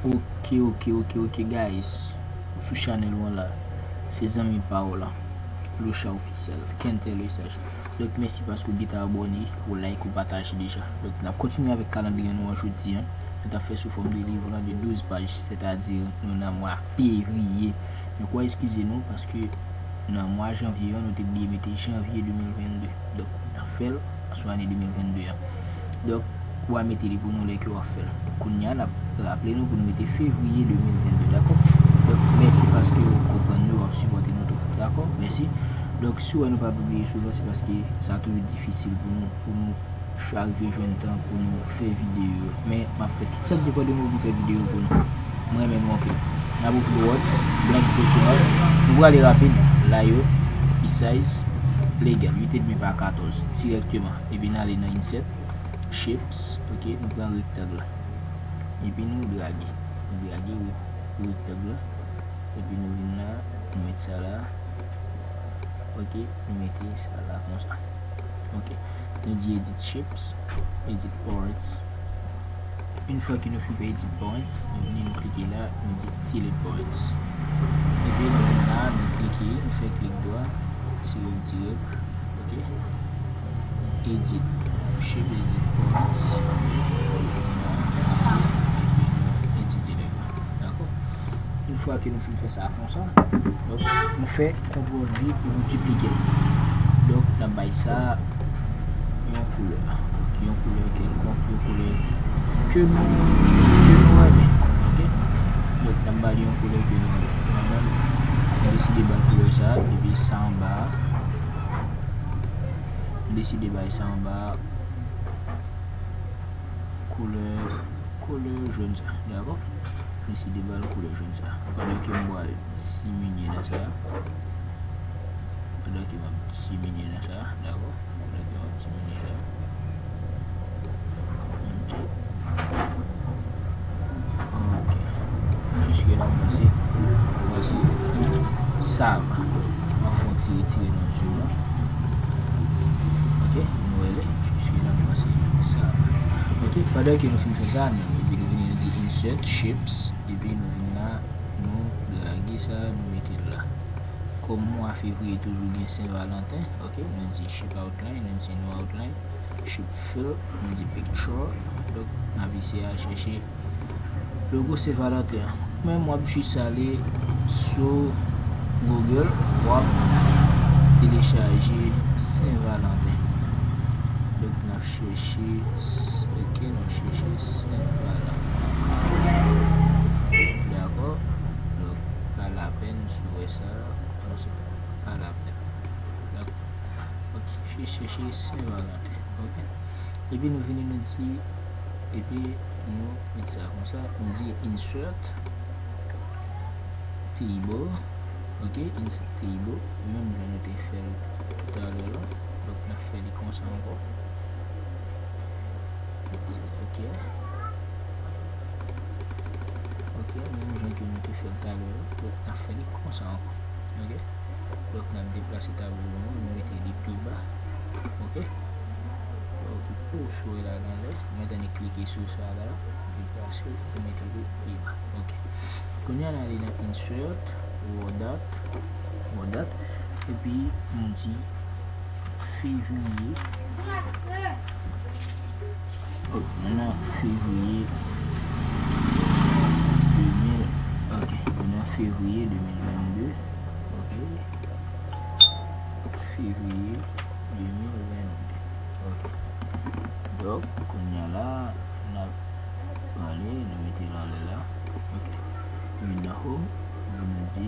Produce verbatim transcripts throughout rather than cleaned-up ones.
Ok, ok, ok, ok, guys. Ou sou chanèl ou an la. Se zanmi pa w la. Locha Ofisyèl. Kentel Lesage. Donk, mèsi paske w gentan abòne, ou like, ou pataje deja. Donk, n ap kontinye avèk kalandriye nou an jodi a. Nou t ap fè sou fòm de liv lan de douz paj, sètadi nou nan mwa fevriye. Donk, w a eskize nou paske nan mwa janvye an, nou te bliye mete janvye de mil vennde. Donk, n ap fè l sou ane de mil vennde an. Donk, w a mete li pou nou lè ke w ap fè l. Kounye a, n ap raple nou pou nou mete fevriye de mil vennde, dakò? Donk, mèsi paske w konprann nou, w ap sipòte nou tou, dakò? Mèsi. Donk, si w wè nou pa pibliye souvan, se paske sa toujou difisil pou nou, pou nou ch-, arive jwenn tan pou nou fè videyo. Men, m ap fè tout sa k depann de mwen pou m fè videyo pou nou. Mwen renmen nou anpil. N ap ouvri Word, blank document. Nou prale rapid. Layout, resize, legal, uit edmi pa katòz, dirèkteman. Epi n ale nan insert, shapes, ok, nou pran rektang la. Epi nou drage. Nou drage re-, rektang la. Epi nou vin la, nou met sa la. Ok, nou mete sa la konsa. Ok, nou di edit shapes, edit points. Yon fwa ke nou fin fè edit points, nou vini nou klike la, nou di delete points. Epi nou vin la, nou klike, nou fè klik dwa, tire dirèk, ok. Edit, shape, edit points. Epi nou edite li. Dakò? Yon fwa ke nou fin fè sa konsa, donk, nou fè kontwòl V pou nou diplike l. Donk, n ap bay sa yon koulè. Donk, yon koulè kèlkonk, yon koulè ke nou, ke nou renmen. Ok? Donk, n ap ba li yon koulè ke nou renmen. Mwen menm, mwen deside ba l koulè sa, epi sa anba a. Mwen deside bay sa anba a koulè, koulè jòn sa. Dakò? Deside ba l koulè jòn sa. Pandan ke m pral diminye nan sa. Pandan ke m ap diminye nan sa, dakò? Pandan ke m ap diminye la. Ok. Ok. Jiske la m panse, m panse sa va. M ap fè yon ti retire nan zòn nan. Ok, nou wè li. Jiske la m panse sa va. Ok, pandan ke nou fin fè sa, nou vini, nou vini, nou di insert shapes, epi nou vin la, nou drage sa, nou mete l la. Kòm mwa fevriye toujou gen Sen Valanten, ok, nou di shape outline, nou di nou outline, shape fill, nou di picture, donk n ap eseye al chèche logo Sen Valanten an. Men w ap jis ale sou Google, w ap telechaje Sen Valanten. Donk n ap chèche, ok, n ap chèche Sen Valanten. Dakò? Donk, pa lapèn si w wè sa, pa lapèn. Dakò. Ok, chèche Sen Valanten. Ok. Epi nou vini, nou di, epi nou met sa konsa, nou di insert table. Ok, insert table, menm jan nou te fè l talè la. Donk, n ap fè li konsa ankò. Ok. Ok, menm jan ke nou te fè l talè la. Donk, n ap fè li konsa ankò. Ok. Donk, n ap deplase tablo nou an, nou mete li pi ba. Ok. Donk, ou sou la nan lè, mwen tande klike sou sa la, deplase l, ou mete li pi ba. Ok. Kounye a, n ale nan insert, word art, word art, epi nou di fevriye. Ok, nou nan fevriye de mil, ok, nou nan fevriye de mil vennde. Ok. Fevriye de mil vennde. Ok. Donk, kounye a la, n ap prale, nou mete l anlè la. Ok. Nou vin nan home, nou di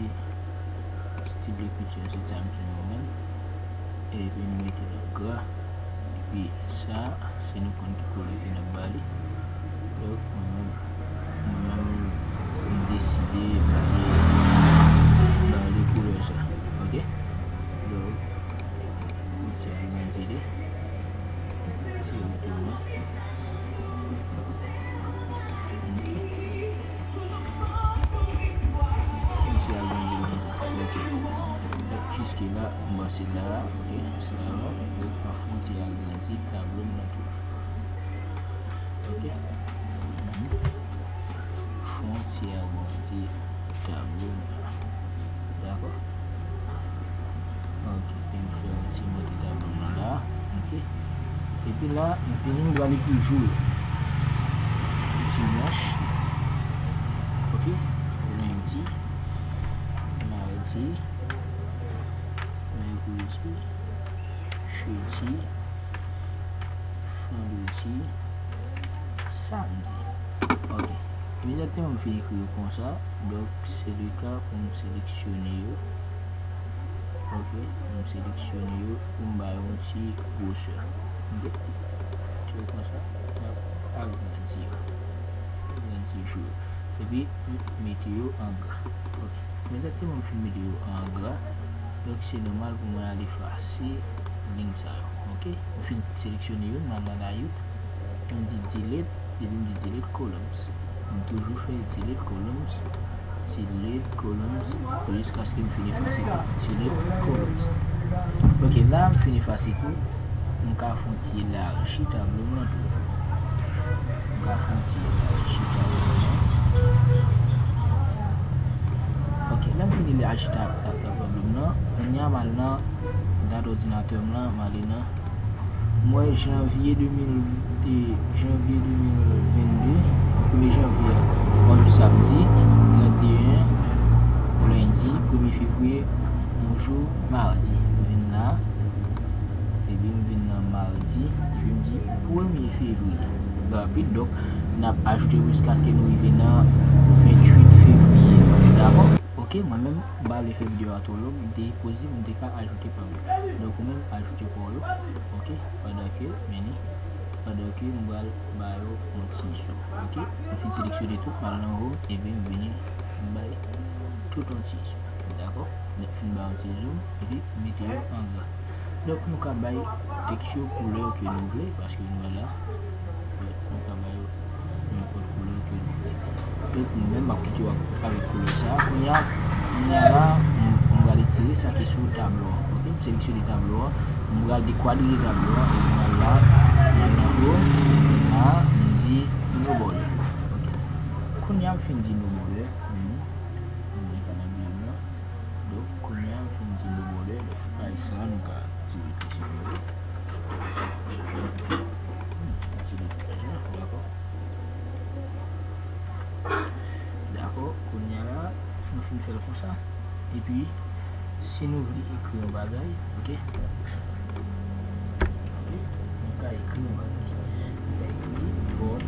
stil lekriti a se Times New Roman. Epi nou mete l an gra. Epi sa, se nou konn ki koulè ke n ap ba li. Donk, mwen menm, mwen menm, m deside ba li, ba li koulè sa. Ok? Donk, mwen ti agrandi li. Ti retounen. Ok. Mwen ti agrandi li konsa. Ok. Donk, jiske la, m panse la, ok, sa va. Donk, m ap fè yon ti agrandi tablo m nan toujou. Ok. Mhm. Fè yon Ti agrandi tablo m nan. Dakò? Ok, e m fè yon ti monte tablo m nan la. Ok. Epi la, m vini, m pral ekri jou yo. Dimanch. Ok. Lendi. Madi. Mèkredi. Jedi. Vandredi. Samdi. Ok. Imedyatman m fin ekri yo konsa, donk se le ka pou m seleksyone yo. Ok, m seleksyone yo pou m ba yo yon ti gwosè. Ok. Ti yo konsa, m ap agrandi yo. Agrandi jou yo. Epi m mete yo an gra. Ok. Imedyatman m fin mete yo an gra, donk se nòmal pou mwen al efase liy sa yo. Ok. M fin seleksyone yo, m al nan layout. M di delete, epi m di delete columns. M toujou fè delete columns, delete columns, jiskaske m fin efase tout. Delete columns. Ok, la m fin efase tout. M ka fè yon ti elaji tablo m nan toujou. M ka fè yon ti elaji tablo m nan. Ok, lè m fin elaji tab-, tab-, tablo m nan, kounye a m al nan dat òdinatè m lan, m ale nan M wè janvye de mil, de, janvye de mil vennde, premye janvye a, yon jou samdi, trannteyen, yon lendi, premye fevriye, yon jou madi. M vin la, epi m vin nan madi, epi m di premye fevriye. Rapid, donk, n ap ajoute jiskaske nou rive nan venntuit fevriye. Dakò? Ok, mwen menm, m pa vle fè videyo a twò long, m te poze pou m te ka ajoute pa m. Donk, ou menm, ajoute pa w yo. Ok, pandan ke, men ni, pandan ke m pral ba yo yon ti zoom. Ok, m fin seleksyone tout, m al nan home, epi m vini, m bay tout yon ti zoom. Dakò? Lè m fin ba yon ti zoom, epi m mete yo an gra. Donk, nou ka bay tèks yo koulè ke nou vle, paske nou wè la, nou ka bay yo nenpòt koulè ke nou vle. Donk, mwen menm, m ap kite yo avèk koulè sa a. Kounye a, kounye a la, m, m pral retire sa ki sou tablo a. Ok, m seleksyone tablo a. M pral dekwadriye tablo a. Epi m al la, m al nan home, epi la, m di no border. Ok. Kounye a, m fin di no border. Mhm. M di kalandriye m nan. Donk, kounye a, m fin di no border. Donk, paj sa a, nou ka tire plis yo. Hmm, tire paj la, dakò. Dakò, kounye a la, nou fin fè l konsa. Epi, si nou vle ekri yon bagay, ok? Ok, nou ka ekri yon bagay. Nou ka ekri bòn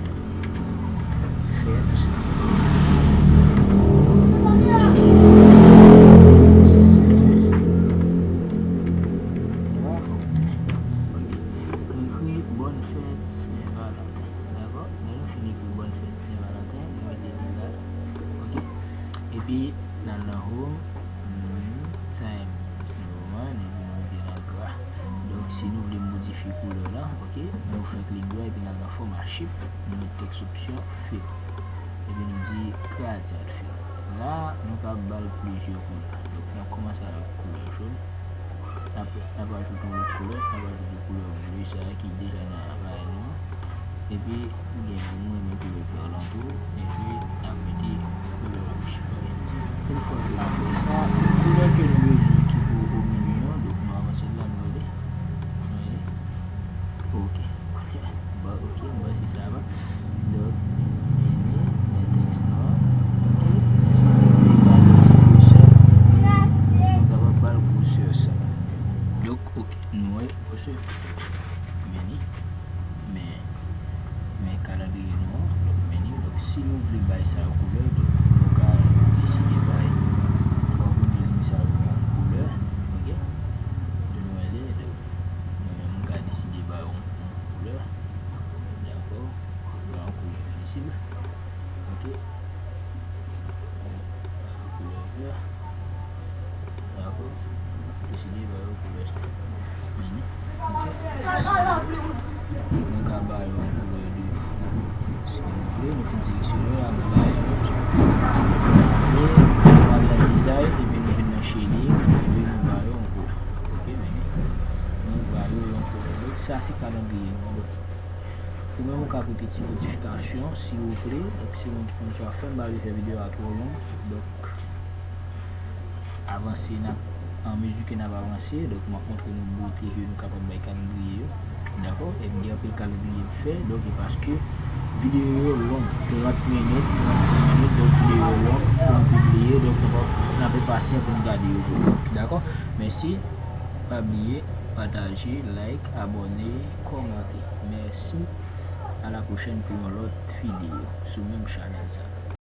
fèt Sen Valanten. Ok, nou ekri bòn fèt Sen Valanten. Dakò? Lè nou fin ekri bòn fèt Sen Valanten, nou mete li la. Ok? Epi, n al nan home, mm, Times New Roman, epi nou mete nan gra. Donk, si nou vle modifye koulè la, ok, nou fè klik dwat epi n al nan fòma shape, nou met tèks opsyon fill. Epi nou di gradient fill. La, nou ka ba l plizyè koulè. Donk, n ap kòmanse avèk koulè jòn. N ap, n ap ajoute yon lòt koulè, n ap ajoute koulè ble sa a ki deja nan aparèy nou an. Epi, nou gen, nou renmen koulè vè lan tou. Epi, n ap mete koulè wouj. Yon fwa ke nou fè sa, koulè ke nou bezwen ki pou o milye an, donk nou avanse l la, nou rele. Nou rele. Ok. Bon, ok, m panse sa va. Donk, meni, men tèks nou an. Ok, si nou vle ba l yon ti gwosè, nou kapab ba l gwosè sa. Donk, ok, nou wè gwosè tèks nou. Meni, men, men kalandriye nou an. Donk, meni, donk, si nou vle bay sa yon koulè, donk, nou ka deside bay, nou ka vle bay sa yon koulè. Ok, nou wè li, donk, mwen menm, m ka deside ba yon, yon koulè. Dakò? Ba yon koulè vizib. Ok. Koulè vè. Dakò? Deside ba yo koulè sa. Meni. Ok. Nou ka ba yo yon koulè de fou. Si nou vle, nou fin seleksyone, al nan layout. E nou al nan design, epi nou vin nan shading, epi nou ba yo yon koulè. Ok, meni. Nou ba yo yon koulè. Donk, sa se kalandriye nou an. Ou menm ou ka koute ti notifikasyon si ou vle. Donk, si ou menm ki konn sa w ap fè, m pa vle fè videyo a twò long. Donk, avanse, n ap, an mezi ke n ap avanse, donk, m ap montre nou bote ke nou kapab bay kalandriye yo. Dakò? E m gen anpil kalandriye m fè, donk, e paske videyo yo long, trant minit, trannsenk minit, donk, videyo yo long pou m pibliye, donk, nou pa, n ap enpasyan pou n gade yo vre. Dakò? Mèsi. Pa bliye pataje, like, abòne, kòmante. Mèsi. A la pwochèn pou yon lòt videyo sou menm chanèl sa.